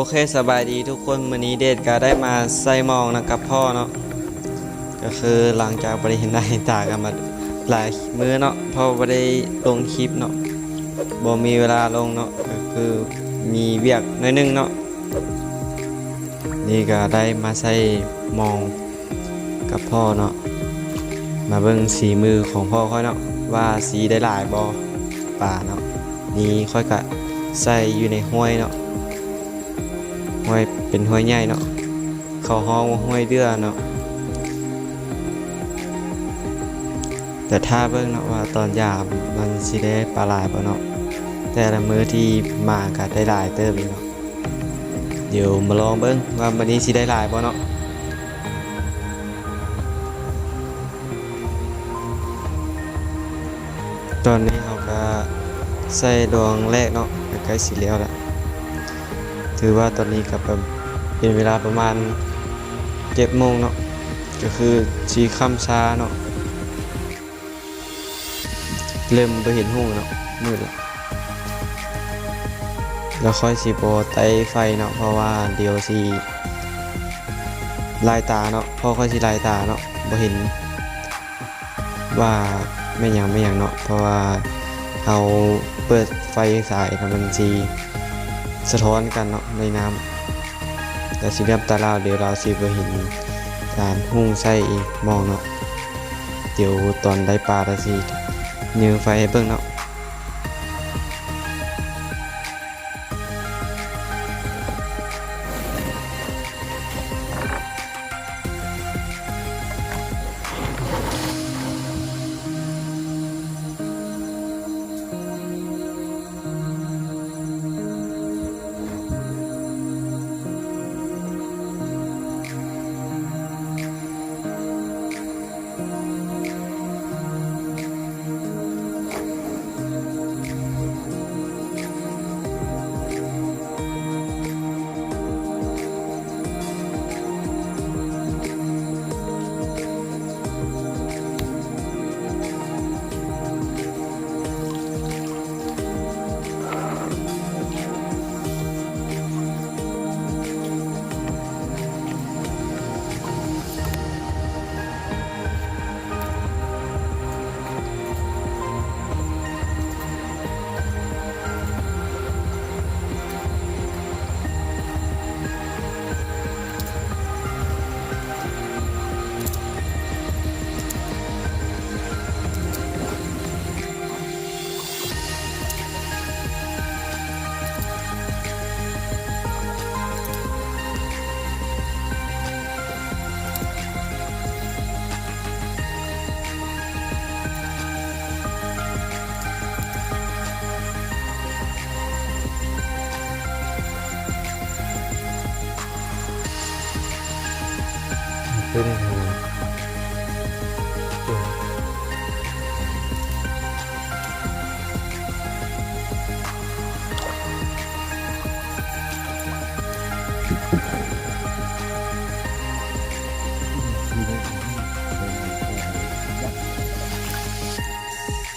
ໂອເຄ ສະບາຍດີທຸກຄົນ, ມື້ນີ້ເດດກໍໄດ້ມາໃສ່ໝອງນຳກັບພໍ່ເນາະ, ກໍຄືຫຼັງຈາກບໍ່ໄດ້ເຫັນໜ້າເຫັນຕາກັນມາຫຼາຍມື້ເນາະ ເພາະບໍ່ໄດ້ລົງຄລິບເນາະ, ບໍ່ມີເວລາລົງເນາະ, ກໍຄືມີວຽກໜ້ອຍໜຶ່ງເນາະ. ນີ້ກໍໄດ້ມາໃສ່ໝອງກັບພໍ່ເນາະ, ມາເບິ່ງສີມືຂອງພໍ່ຂ້ອຍເນາະ ວ່າຊິໄດ້ຫຼາຍບໍ່ປາເນາະ. ນີ້ຂ້ອຍກະໃສ່ຢູ່ໃນຫ້ວຍເນາະ, ຫ້ວຍ ເປັນຫ້ວຍໃຫຍ່ເນາະ, ເຂົາຮ້ອງວ່າຫ້ວຍເດື່ອເນາະ. ແຕ່ຖ້າເບິ່ງເນາະວ່າຕອນຢາມມັນຊິໄດ້ປາຫຼາຍບໍ່ເນາະ, ແຕ່ລະມື້ທີ່ມາກະໄດ້ຫຼາຍເຕີບຢູ່ເນາະ. ດຽວມາລອງເບິ່ງວ່າມື້ນີ້ຊິໄດ້ຫຼາຍບໍ່ເນາະ. ຕອນນີ້ເຮົາກະໃສ່ລວງແລກເນາະ, ໃກ້ໆຊິແລ້ວລະ. ຖືວ່າຕອນນີ້ກະເປັນເວລາປະມານເຈັດໂມງເນາະ, ກະຄືຊິຄ່ຳຊ້າເນາະ. ເລີ່ມບໍ່ເຫັນຮຸ່ງແລ້ວເນາະ, ມືດແລ້ວ. ແລ້ວຂ້ອຍຊິບໍ່ໄຕ້ໄຟເນາະ ເພາະວ່າດຽວຊິລາຍຕາເນາະ, ພໍ່ຂ້ອຍຊິລາຍຕາເນາະ, ບໍ່ເຫັນວ່າແມ່ນຫຍັງ ແມ່ນຫຍັງເນາະ, ເພາະວ່າເຮົາເປີດໄຟສາຍແລ້ວມັນຊິສະທ້ອນກັນເນາະໃນນ້ຳ. ລາວຊິເຫຼືອມຕາລາວ ດຽວລາວຊິບໍ່ເຫັນການຮຸ່ງໃສ່ໝອງເນາະ. ດຽວຕອນໄດ້ປາລາວຊິເຍີໄຟໃຫ້ເບິ່ງເນາະ.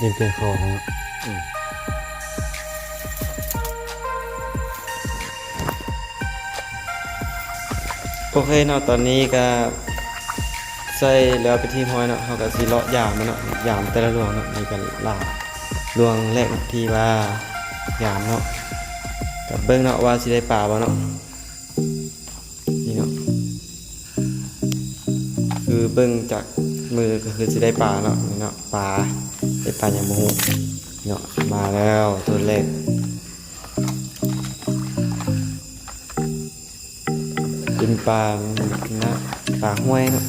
ຍັງເປັນຂອງ ໂອເຄເນາະ, ຕອນນີ້ກະໃສ່ແລ້ວເປັນທີ່ຮຽບຮ້ອຍເນາະ, ເຮົາກະຊິເລາະຢາມມັນເນາະ, ຢາມແຕ່ລະລວງເນາະ. ນີ້ກະລະລວງແລກເນາະ ທີ່ວ່າຢາມເນາະ, ກະເບິ່ງເນາະວ່າຊິໄດ້ປາບໍ່ເນາະ. ນີ້ເນາະ ຄືເບິ່ງຈາກມືກະຄືຊິໄດ້ປາເນາະ, ນີ້ເນາະ ປາ ໄດ້ປາຫຍັງບໍ່ຮູ້ເນາະ. ມາແລ້ວໂຕແລກ ເປັນປານະ ປາຫ້ວຍເນາະ.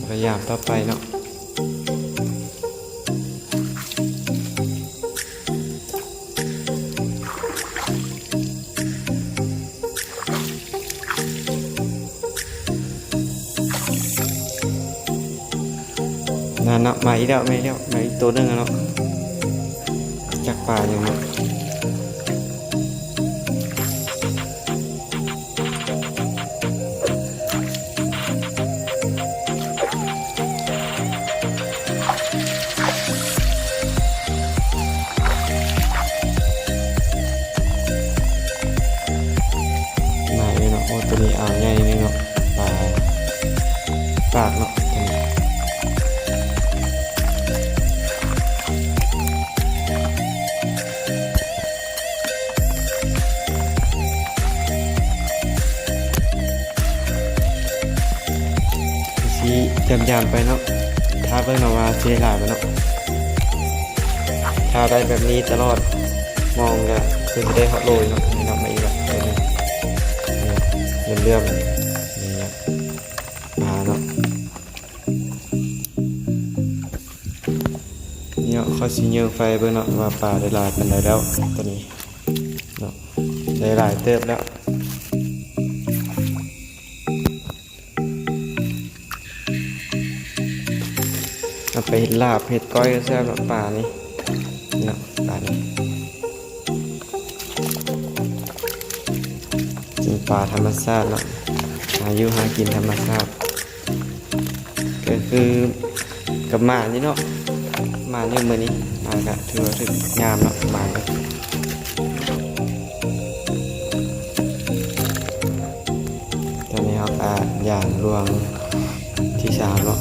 ພະຍາຍາມຕໍ່ໄປເນາະ. ນັ້ນເນາະ ມາອີກແລ້ວ ມາອີກແລ້ວ ມາອີກໂຕໜຶ່ງແລ້ວເນາະ. ຈັກປາຫຍັງເນາະ. ໃຫຍ່ໜຶ່ງເນາະ ປາ ປາກເນາະ ຕົວນີ້ ຊິຢາມໆໄປເນາະ ຖ້າເບິ່ງເນາະວ່າຊິໄດ້ຫຼາຍບໍ່ເນາະ ຖ້າໄດ້ແບບນີ້ຕະຫຼອດມອງກະຄືຊິໄດ້ຮອດໂລຢູ່ເນາະ ນີ້ເນາະ ມາອີກລະ ເອີ ນີ້ ເຫຼື້ອມໆ ນີ້ ປາເນາະ ນີ້ເນາະ ຂ້ອຍຊິເຍີໄຟເບິ່ງເນາະວ່າປາໄດ້ຫຼາຍປານໃດແລ້ວ ຕອນນີ້ເນາະ ໄດ້ຫຼາຍເຕີບແລ້ວ ເອົາໄປເຮັດລາບເຮັດກ້ອຍກໍແຊບເນາະ ປານີ້ເນາະ ປານີ້ ເປັນປາທຳມະຊາດເນາະ ຫາຢູ່ຫາກິນທຳມະຊາດ ກໍຄືກໍໝານຢູ່ເນາະ ໝານຢູ່ມື້ນີ້ ອາ ກໍຖືວ່າຖືກຍາມເນາະ ໝານເລີຍ ຕອນນີ້ເຮົາກໍຢາມລວງທີສາມເນາະ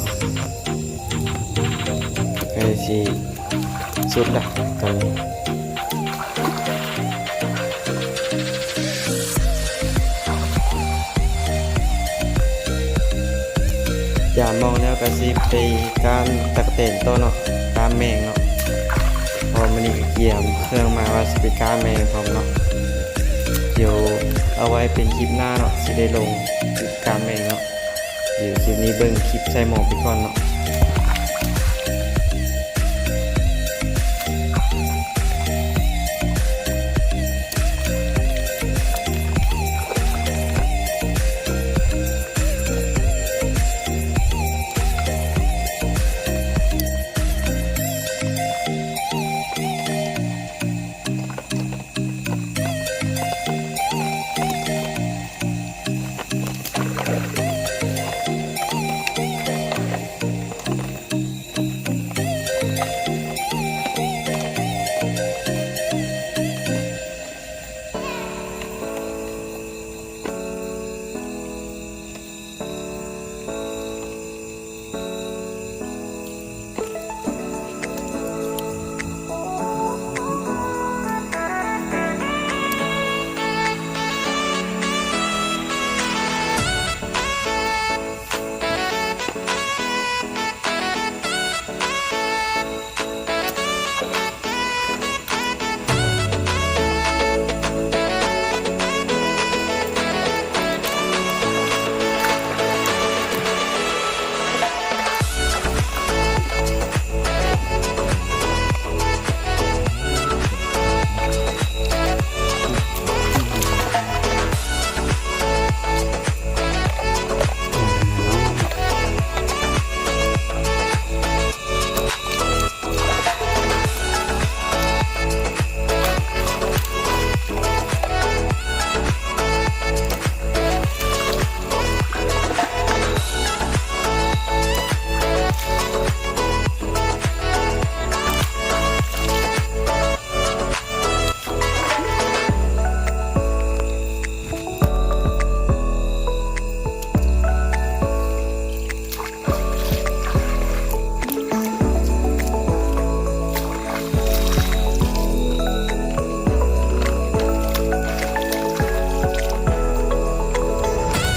ໃກ້ຊິສຸດລະຕອນນີ້ ຢາມມອງແລ້ວກໍຊິໄປກ້ານຕັກກະແຕນຕໍ່ເນາະ ກ້ານແມງເນາະ ເພາະວ່າມື້ນີ້ກໍກຽມເຄື່ອງມາວ່າຊິໄປກ້ານແມງພ້ອມເນາະ ດຽວເອົາໄວ້ເປັນຄລິບໜ້າເນາະ ຊິໄດ້ລົງຄລິບກ້ານແມງເນາະ ດຽວຄລິບນີ້ເບິ່ງຄລິບໃສ່ໝອກໄປກ່ອນເນາະ.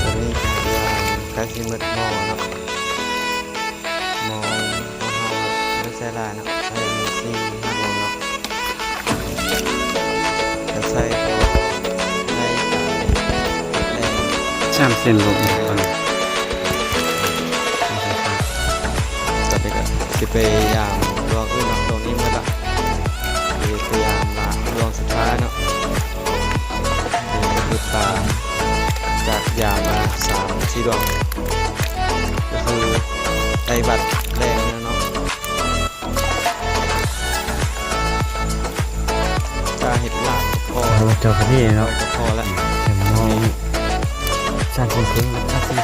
ຕອນນີ້ກໍໃກ້ຊິໝົດໝໍ້ແລ້ວເນາະ ໝໍ້ຂອງເຮົາບໍ່ໃສ່ຫຼາຍເນາະ ໃສ່ສີ່ຫ້າໂລເນາະ ກໍໃສ່ພໍໄດ້ປາໄດ້ແລ້ວ ສາມເຊັນໂລ ຕອນນີ້ກໍຊິໄປຢາມດວງອື່ນເນາະ ດວງນີ້ໝົດລະ ຊິໄປຢາມລະດວງສຸດທ້າຍເນາະ ນີ້ກໍຄືປາຈາກຢາມມາສາມສີ່ດວງ ກໍຄືໄດ້ບັດແລກແລ້ວເນາະ. ຖ້າເຮັດລາບກໍພໍ ເອົາ ເຈົ້າກໍນີ້ເນາະ ກໍພໍລະ ເຫັນມອງ ສ້າງເຄິ່ງໆ ແລ້ວກໍຊິມ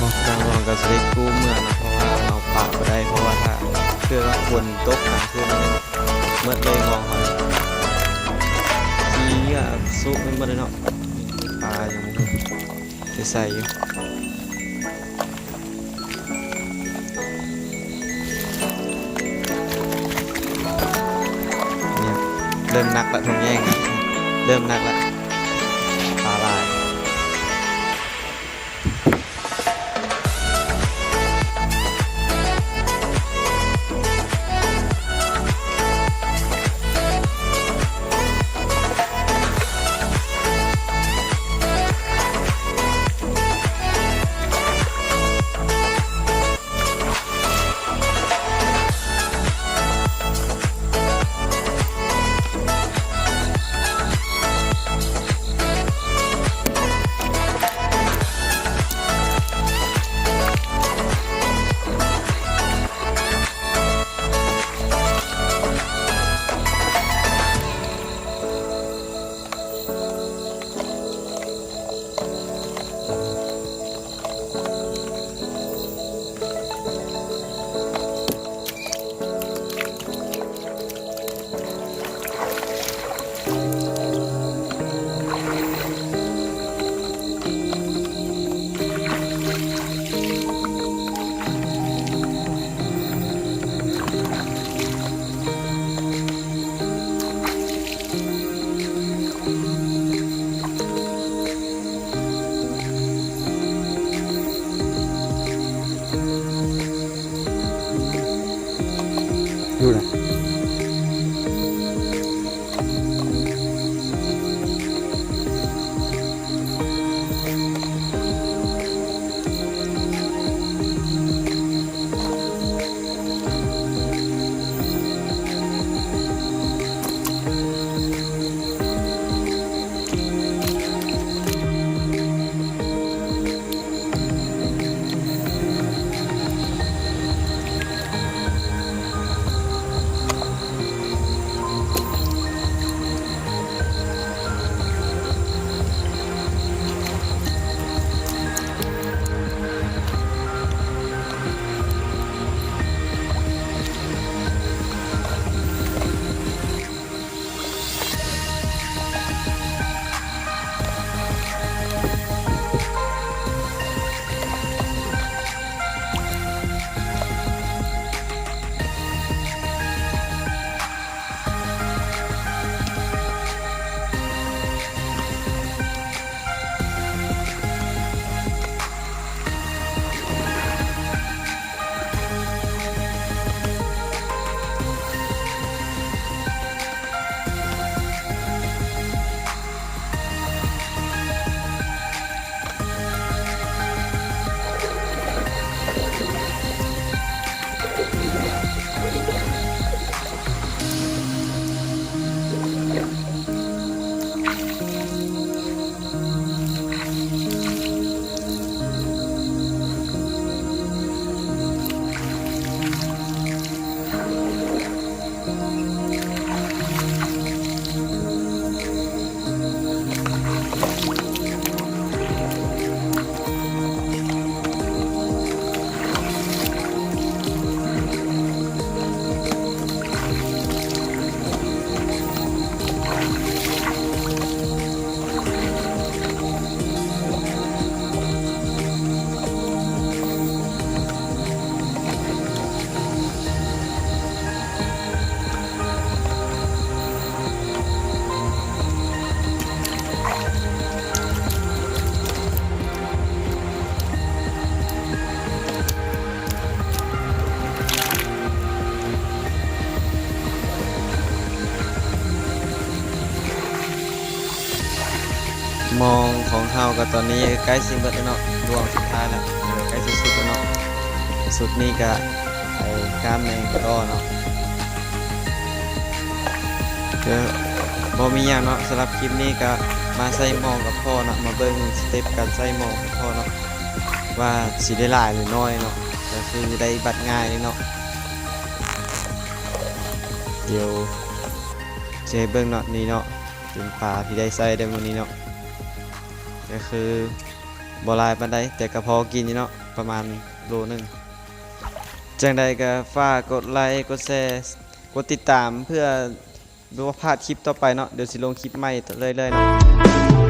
ອງ ສາງມອງກໍຊິໄດ້ກູ້ເມືອເນາະ ເພາະວ່າເຮົາປະບໍ່ໄດ້ ເພາະວ່າຖ້າເກີດວ່າຝົນຕົກກາງຄືນນີ້ໝົດເລີຍມອງເຮົາ ຂີ້ເຫຍື້ອຊຸແມ່ນໝົດເລີຍເນາະ ປາຍັງບໍ່ຮູ້. ໄດ້ໃສ່ຢູ່. ນີ້ ເລີ່ມໜັກລະ ຖົງແຍງ ເລີ່ມໜັກລະ ປາຫຼາຍ. ໝ່ອງຂອງເຮົາກໍຕອນນີ້ໃກ້ຊິເບິດແລ້ວເນາະ, ດວງສຸດທ້າຍແລ້ວ, ໃກ້ຊິສຸດແລ້ວເນາະ. ສຸດນີ້ກໍໄປກ້າມແມງຕໍ່ເນາະ. ກໍບໍ່ມີຫຍັງເນາະ, ສຳລັບຄລິບນີ້ກໍມາໃສ່ໝ່ອງກັບພໍ່ເນາະ, ມາເບິ່ງສະເຕັບການໃສ່ໝ່ອງກັບພໍ່ເນາະ ວ່າຊິໄດ້ຫຼາຍຫຼືນ້ອຍເນາະ, ກໍຄືໄດ້ບັດງ່າຍເລີຍເນາະ. ດຽວຊິໃຫ້ເບິ່ງເນາະ, ນີ້ເນາະ ເປັນປາທີ່ໄດ້ໃສ່ໄດ້ມື້ນີ້ເນາະ, ກໍຄືບໍ່ຫຼາຍປານໃດ ແຕ່ກໍພໍກິນຢູ່ເນາະ, ປະມານໂລໜຶ່ງ. ຈັ່ງໃດກໍຝາກກົດໄລ ກົດແຊ ກົດຕິດຕາມ ເພື່ອບໍ່ພາດຄລິບຕໍ່ໄປເນາະ, ດຽວຊິລົງຄລິບໃໝ່ເລື້ອຍໆເນາະ.